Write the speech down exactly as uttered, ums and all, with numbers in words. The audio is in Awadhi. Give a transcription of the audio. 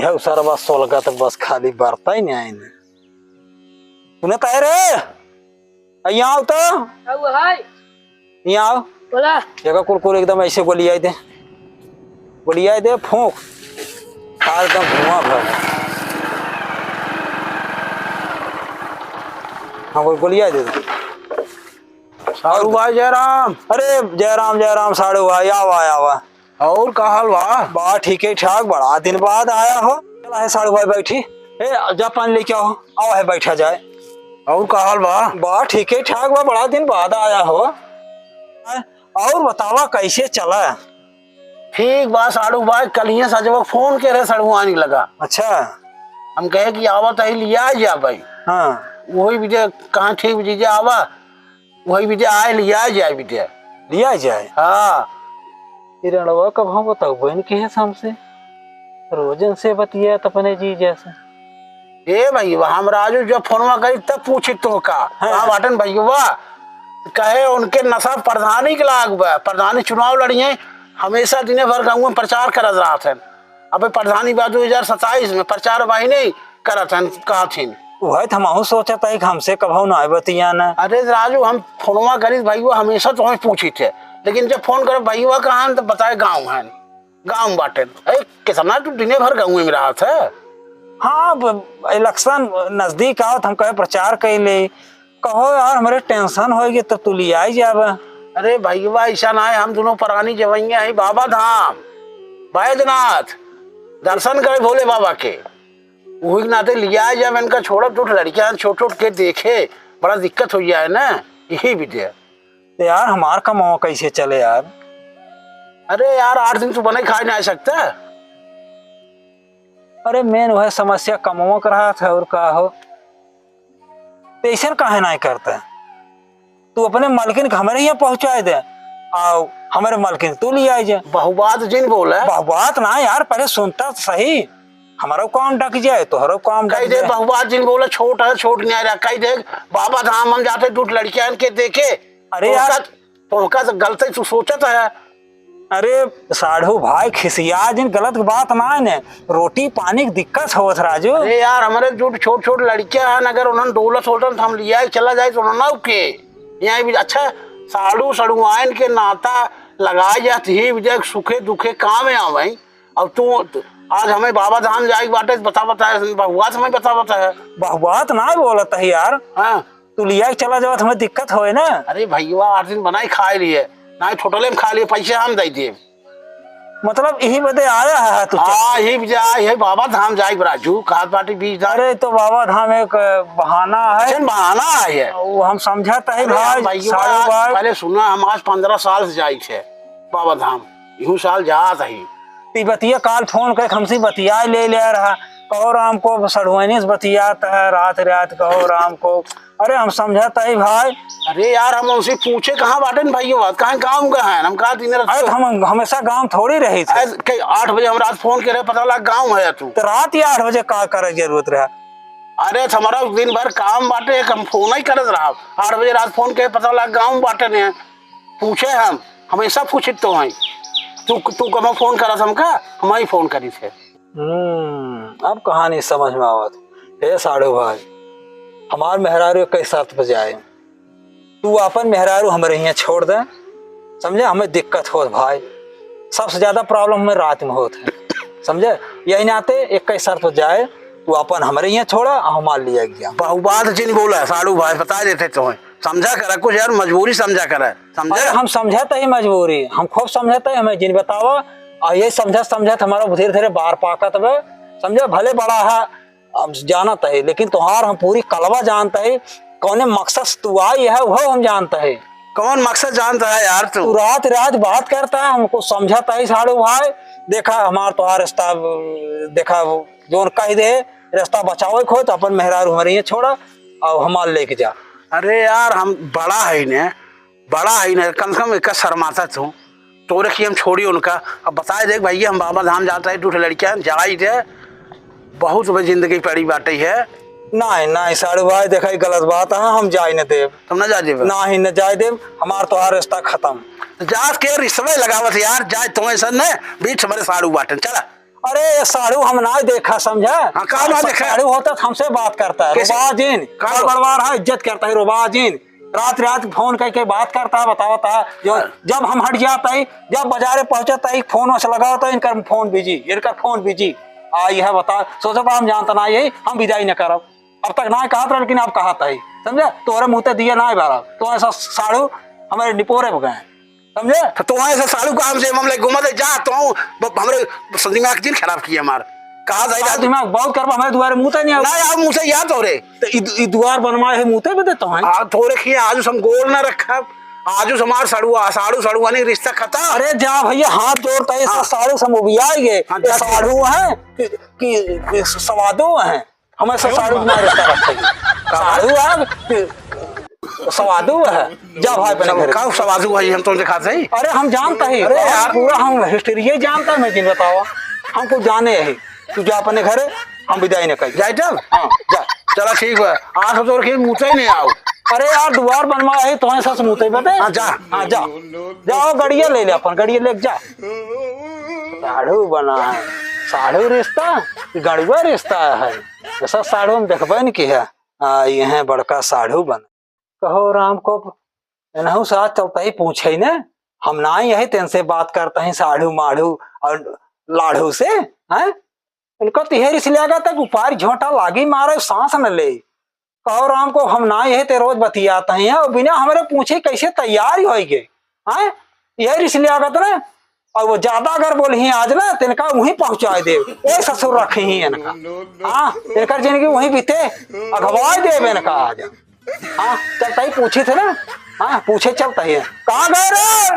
यह सरवा सोलगत बस खाली बरता ही नहीं आइन। सुनत है रे? यहाँ आओ तो। आओ है। यहाँ आओ। बोला। जगह कुल कुल एकदम ऐसे गोलियाई दे। गोलियाई दे, फूंक। सार एकदम धुआं भर। हाँ, वो गोलियाई दे दे। साढ़ू भाई जयराम। अरे जयराम, जयराम साढ़ू भाई, आवा, आवा। और का हाल बा? बा ठीक है ठाक, बड़ा दिन बाद आया हो। चला है साढ़ू भाई बैठी। ए, जा पानी लेके आओ, आओ है बैठा जाए। और का हाल बा? बा ठीक है ठाक बा, बड़ा दिन बाद आया हो। हैं? और बतावा कैसे चला? ठीक बा साढ़ू भाई, कलिए सजवा फोन के रहे सड़ुआनी लगा। अच्छा। हम कहे कि आवत है लिया जा भाई। हाँ। वही विजय कहाँ ठीक जीजा आवा। वही विद्या आए, लिया जाए विद्या। लिया जाए? हाँ। ई रणवा कब हम बताऊ बहन के है हमसे? रोजन से बतिया त अपने जीजा से। ए भैया, हम राजू जब फोनवा करी तब पूछी तो का? हाँ। कहाँ बाटन भैया? कहे उनके नशा प्रधानी के लाग बा, प्रधानी चुनाव लड़िए, हमेशा दिने भर गाँव में प्रचार करत रहत हैं। अबे प्रधानी बा दो हजार सताईस में, प्रचार बा ही नहीं करत हैं, कहत हैं। वही तो हमहू सोचत है कि हमसे कभऊ ना बतिया ना। अरे राजू, हम फोनवा करी भैया, हमेशा तो हमें पूछी थे, लेकिन जब फोन करे भैया कहाँ हैं तो बताए गाँव हैं, गाँव बाटे। ए, कितना तू दिने भर गाँव में रहत है? हाँ, अब इलेक्शन नजदीक आवत, हम कहे प्रचार कैले, कहो यार, हमरे टेंशन होइगे, तब तू लियाई जाबा। अरे भैया, ऐसा ना है, हम दोनों परानी जवैया हैं बाबा धाम, बैजनाथ, दर्शन करे भोले बाबा के। वही नाते लियाई जाबा, इनका छोड़ब, छोट लड़कियां छोट छोट के देखे, बड़ा दिक्कत हो जाए ना, यही विद्या। तो यार, हमार कमावा कैसे चले यार? अरे यार, आठ दिन तू बने खाए ना आ सकता। अरे मेन वह समस्या कमावा का रहा था, और का हो। तो ऐसन काहे नाहीं करता? तू अपने मालकिन के हमरे यहाँ पहुँचाए दे, आओ हमरे मालकिन तू लियाए जा। बहुबात जिन बोले। बहुबात ना यार, पहले सुनता तो सही, हमारा काम डक जाए, तोहरो काम कह डक दे, जाए। बहुबात जिन बोले, छोट है, छोट नहीं आ रहा, कह दे, बाबा धाम हम जाते, दू लड़कियां के देखे। अरे यार। तोहका, तोहका तो गलत तू सोचत है। अरे साढ़ू भाई, खिसिया जिन, गलत बात ना है ने, रोटी पानी की दिक्कत होत राजू। अरे यार, हमारे जो छोट छोट लड़कियां हैं, अगर उन्होंने डोलत होतन तो हम लिया ही चला जाए तो उन्होंने के यहाँ भी अच्छा साढ़ू सड़ुआइन के नाता लगाए जात ही विजय सुखे दुखे काम में आवे। अब तू आज हमें बाबा धाम जाए के बाटे, बता बता है, बहुआत हमें बता बता है। बहुआत ना बोलत है यार। हाँ। तू लिया के चला जावत, हमें दिक्कत होए ना। अरे भैया, आठ दिन बनाई खाए लिए, ना होटले में खा लिए, पैसे हम दे दिए। मतलब यही बदे आया है तू? हाँ, यही बदे आया है, बाबा धाम जाए के राजू, कहत बाटे बीस हजार। अरे तो बाबा धाम एक बहाना है। अच्छा, बहाना है। वो हम समझत है अरे भाई, भैया, साढ़ू भाई। पहले सुना, हम आज पन्द्रह साल से जाई थे बाबा धाम, इहू साल जात ही। ई बतिया काल फोन करके हमसे बतिया ले ले रहा, कहो राम को सढ़ुआइनी से बतियात है रात रात, कहो राम को। अरे हम समझत है भाई। अरे यार, हम उनसे पूछे कहाँ बाटे न भाई, ये बात कहाँ गाँव का है, हम कहा दिन रात अरे तो हम हमेशा गाँव थोड़ी रही थे। अरे कई आठ बजे हम रात फोन करे, पता लगा गाँव है तू। तो रात ही आठ बजे का करे जरूरत रहा? अरे तो हमारा दिन भर काम बाटे, एक हम फोन ही करत रहा, आठ बजे रात फोन करे, पता लगा गाँव बाटे ने। पूछे हम, हमेशा पूछित तो हैं। तू, तू कमा फोन करत हमका, हम ही फोन करी थे। हम्म, अब कहानी समझ में आवत। हे साढ़ू भाई, हमार मेहरारू एक ही शर्त पे जाए, तू अपन मेहरारू हमरे हियाँ छोड़ दे, समझे? हमें दिक्कत होत भाई, सबसे ज्यादा problem हमें रात में होत है, समझे? यही नाते एक ही शर्त पे जाए, तू अपन हमरे हियाँ छोड़ा, हमार लिया गया। बहुबात जिन बोला साढ़ू भाई, बता देते तो हैं। समझा करा कुछ यार, मजबूरी समझा करा, समझा? अरे हम समझत ही मजबूरी, हम खूब समझत ही, हमें जिन बतावा। और ये समझत समझत हमारा धीरे धीरे बार पाकत बे, समझे? भले बड़ा है, हम जानत ही, लेकिन तोहार हम पूरी कलवा जानत ही, कौने मकसद से तू आई है वो हम जानत ही। कौन मकसद जानत है यार तू? तू रात रात बात करत है, हमको समझत ही साढ़ू भाई। देखा हमार तोहार रिश्ता, देखा जोन कह दे, रिश्ता बचावे को हो तो अपन मेहरारू हमरे हियाँ छोड़ा, और हमार लेके जा। अरे यार, हम बड़ा है ने, बड़ा है ने, कम से कम एक शर्माता तू, तोरे की हम छोड़ी उनका। अब बताए देख भैया, हम बाबा धाम जात ही, दू ठे लड़कियां जाई दे, बहुत बे जिंदगी पड़ी बाटे है। नहीं नहीं साढ़ू भाई, देखा ये गलत बात है, हम जाए न देब। तुम ना जा देबे? नहीं न जाए देब, हमार तोहार रिश्ता खत्म। जात के रिश्ते लगावत यार, जाए तो ऐसा न बीच हमारे साढ़ू बाटे, चला। अरे, ये साढ़ू हम ना देखा, समझा? हाँ, का ना देखा? साढ़ू होता तो हमसे बात करता है, कैसे? रोबा जिन। का और रो- बड़वार है, इज्जत करता है, रोबा जिन। रात रात फोन करके बात करता है, बतावता है। जो, हाँ। जब हम हट जाता है, जब बाजारे पहुंचता है, फोन वोन से लगावता है, इनकर फोन बिजी, इनकर फोन बिजी। आ, यह बता, सोचता हम जानता ना, यही हम विदाई न करब। अब तक ना कहत रहा, लेकिन अब कहत है, समझे? तोहरे मुँह ते दिया ना बारा, तो ऐसा साढ़ू हमारे निपोरे हो गए, समझे? तो तोहे ऐसा साढ़ू का हमसे हम ले घूमत है, जा तो ब-, हमरे दिमाग जिन खराब किया हमार। कहा जाए आज जा- दिमाग बहुत करबा, हमारे दुआरे मुँह ते नहीं आओ। ना आओ मुँह से या तोरे। तो ई दु-, ई दुआर बनवाए है, मुँह ते बदे तो है। हाँ, तोरे खिया आज हम गोल ना रखा, आज हमार साढ़ू, साढ़ू, साढ़ू वाली रिश्ता खत्म। अरे जा भैया, हाथ जोड़ता है, हाँ। साढ़ू से मुबियाई है, हाँ, ये जा। साढ़ू है कि, कि, कि सवादो है। हमें से साढ़ू ना रिश्ता रखे। साढ़ू है, सवादू है। जा भाई अपने सब घर। का सवादू है, हम तो दिखाते ही। अरे हम जानता ही। अरे यार। पूरा हम हिस्ट्री ये जानता है, मैं जिन बतावा। हमको जाने है। तू जा अपने घरे, हम विदाई न करी। जाए तब? हाँ, जा। चला ठीक है। आज तो तोर के मुँह ही नहीं आओ। अरे यार, दुआर बनवा है, तो ऐसा से मुँह ही बते। हाँ, जा। हाँ, जा। जाओ, गड़िया ले ले अपन, गड़िया लेके जा। साढ़ू बना है। साढ़ू रिश्ता, गड़ुआ रिश्ता है। ऐसा साढ़ू हम देखबे नहीं की है। आ, यह बड़का साढ़ू बन। कहो राम को, एनहू साथ चलता ही पूछे ने, हम ना यही तेन से बात करता ही साढ़ू माढ़ू और लाढ़ू से, हैं? उनका तो यह रिस लगा था कि ऊपर झोंटा लागी मारे, सांस न ले। कहो राम को, हम ना यही ते रोज बतियाता ही, और बिना हमरे पूछे कैसे तैयार ही होई गए, हैं? यह रिस लगा था ना, और वो ज्यादा अगर बोली आज ना, तो इनका वहीं पहुंचा दे, ओए ससुर रखे ही इनका। हाँ, इनकर जिंदगी वहीं बीते, अगवा देबे इनका आज। हाँ, चलता ही पूछे थे ना, हाँ, पूछे चलता ही है, कहाँ गए रे?